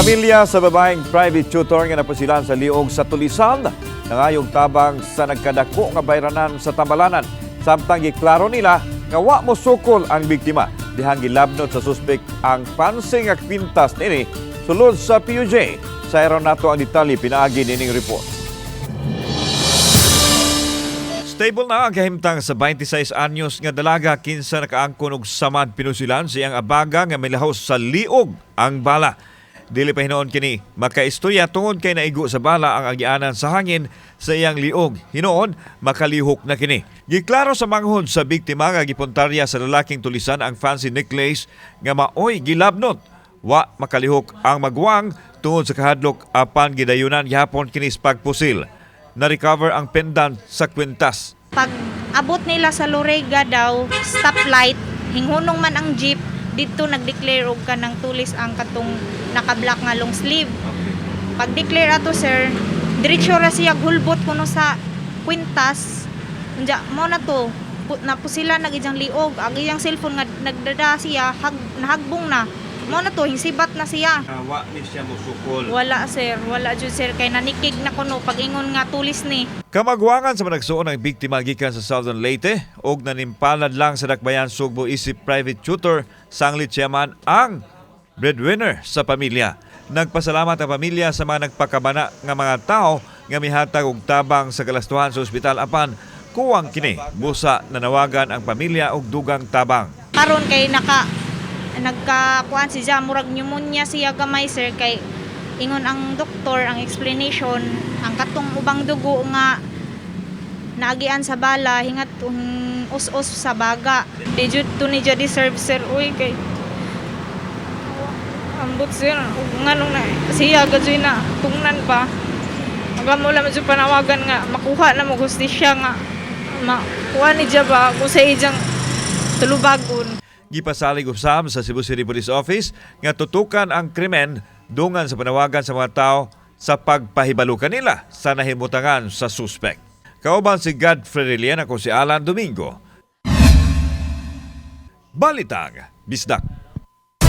Pamilya sa babaeng private tutor nga napusilan sa liog sa tulisan nangayog tabang sa nagkadako nga bayranan sa Tambalanan. Samtang giklaro nila nga wa mo sukol ang biktima dihang gilabnot sa suspek ang fancy nga kwintas nini sulod sa PUJ. Sa nato ang detalye pinaagi nining report. Stable na ang kahimtang sa 26 anyos nga dalaga kinsa nakaangkon og samad pinusilan sa iyang abaga nga milahos sa liog ang bala. Dili pa hinuon kini makaistorya tungod kay naigo sa bala ang agianan sa hangin sa iyang liog. Hinuon makalihok na kini. Giklaro sa manghod sa biktima nga gipuntarya sa lalaking tulisan ang fancy necklace nga maoy gilabnot. Wa makalihok ang magwang tungod sa kahadlok apan gidayunan gihapon kini sa pagpusil. Na-recover ang pendant sa kwintas. Pag abot nila sa Lorega daw, stoplight, hinghunong man ang jeep, dito nag-declare og kanang tulis ang katong naka-black nga long sleeve. Pag declare ato, sir, diretso ra siya hulbot kuno sa kwintas. Unja mo na to, napusila nag iyang liog, ang iyang cellphone nga nagdada siya, nahagbong na. Mo na to, hingsibat na siya. Wa ni siya mosukol. Wala, sir, wala jud, sir, kay nanikig na kuno pag ingon nga tulis ni. Kamagwangan sa managsuon ang biktima gikan sa Southern Leyte og nanimpalad lang sa Dakbayan Sugbo isip private tutor, sanglit siya man ang breadwinner sa pamilya. Nagpasalamat ang pamilya sa mga nagpakabana nga mga tao nga mihatag og tabang sa galastuhan sa ospital apan kuwang kini busa nanawagan ang pamilya og dugang tabang. Karon kay nagkakuan si siya, murag pneumonia siya gamay, sir, kay ingon ang doktor, ang explanation, ang katong ubang dugo nga naagian sa bala hingat us-us sa baga. Di jud to ni siya deserve, sir, uy, kay ambot, sir, ug nganong na siya gadyoy na tungnan pa. Agamo lang jud panawagan nga makuha na mo hustisya nga makuha ni siya ba kung sa iyang tulubagon. Gipasalig usab sa Cebu City Police Office nga tutukan ang krimen dungan sa panawagan sa mga tao sa pagpahibalo kanila sa nahimutangan sa suspect. Kauban si Godfrey Rilian, ako si Alan Domingo. Balitang Bisdak.